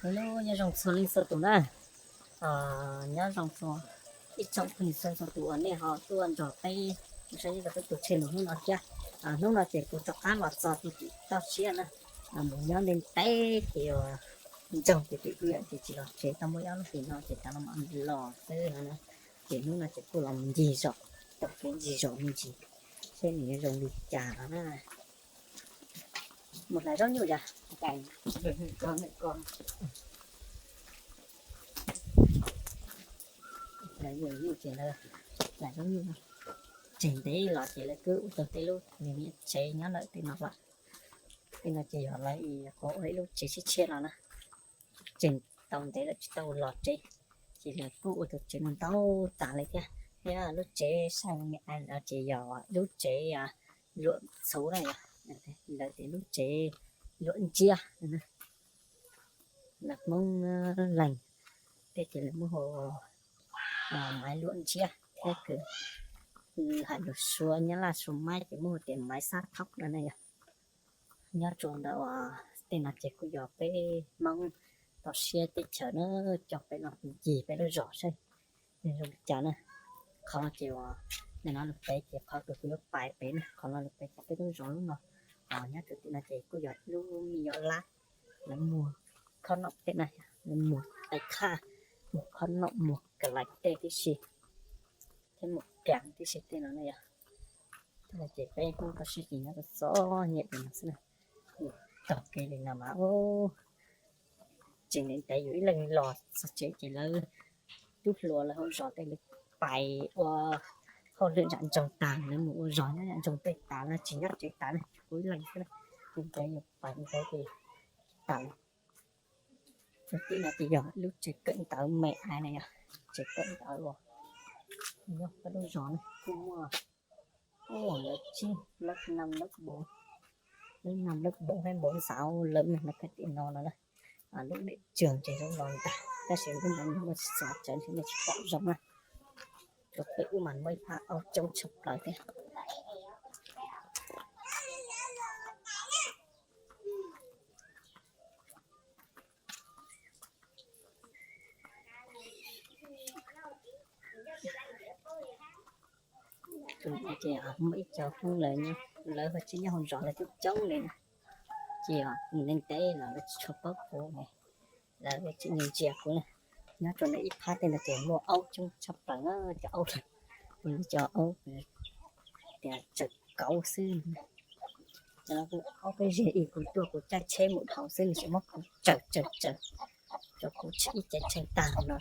Hello, nyob zoo txhua leej txhua tus na. Nyob zoo txhua ib tsoom phooj ywg txhua txhua tus uas nej ho tuaj nrog peb saib nyob rau peb tus channel hnub no thiab. Hnub no ces kuv rov qab los txog tim toj siab na. Mus nyob ntev ntev ces ntsoog ces kuv yam ces tsis los tsev, tau muaj ib ob lub hlis no ces tas los mam los xwb no na. Ces hnub no ces kuj los mus ncig zos, taug kev ncig zos me ntsis, seb nws yuav zoo li cas no na. Mus hlais zaub nyuj yom. Hlais zaub nyuj, hlais zaub nyuj no. Tseg ntev los ces lawv kuj ua tau tej lub niam tsev nyob lawm tej no lawm. Tej no ces yog lawv qhuav ua ib lub tsev tshiab tshiab los na. Tseg tau ntev lawm tsis tau los tsev, ces lawv kuj ua tus tsev no ntau tas li thiab. Thiab lub tsev sab me ais no ces yog lub tsev luam txhuv na yom, lawv tias lub tsev luam ntsiab. Lawv Hmoob Leeg tej ces lawv muab hu maiv luam ntsiab thiab, hais lus Suav, Nyab Laj Suav maiv ces muab hu tias maiv xab thaub no na yom. Nyob rau ntawm tej no ces kuj yog peb Hmoob toj siab teb chaws na, coj peb los ncig peb lub zos saib zoo li cas na. Qhov no ces uas nim no lub pem ces qhov twg kuv yuav pais pem na, qhov no lub pem ces peb lub zos lub no. Nyob rau tim no ces kuj yog lub me nyuam lab, lawv muag khob noom tej na, lawv muag tais khaj, muag khob noom, muag ka lais tej tib si, thiab muag kees tib si tej no na yom. Ces peb Hmoob toj siab ces nyob rau txom nyem li no xwb na. Taug kev li no mas tseem ntev ntev yus ib leeg los txog tsev ces lawv tub hluas lawv hauv zos tej lawv pais ua hauj lwm nram nroog tag, lawv mus ua zog nyob nram nroog tej tas lawm, tsis nyob tsev tas na, kuv ib leeg xwb na. Ces ntev yus pais ntev ces tas lawm. Tim no ces yog lub tsev kawm ntawv me ais na yom, tsev kawm ntawv uas nyob peb lub zos na kuj muaj lab tsib, lab năm, lab bốn, lab năm, lab bốn, lab bốn sáu lawm na, lawv kawm tim no no na. Lub điểm trường ces zoo no ntag, tab sis lub no muaj xov tsawv nej tsis pom zoo na. Rau pem ub mas muaj ib phab aub coob tshaj plaws thiab. Tus no ces muaj ib co Hmoob lawv, lawv ho tsis nyob hauv zos lawv coob coob li na. Ces ntev ntev los lawv tsis tshua paub kuv, lawv tsis ntsia kuv na. Nyob rau ntawm ib phab tej no ces muaj aub coob tshaj plaws na, cov aub, kuv cov aub tias tsawm kauv xwb. Cov no aub peb zeg ib, kuv tuaj kuv caij tsheb mus dhau xwb nws tseem muab kuv tsawm tsawm tsawm, cov kuv tsheb ib ce tshee tag no.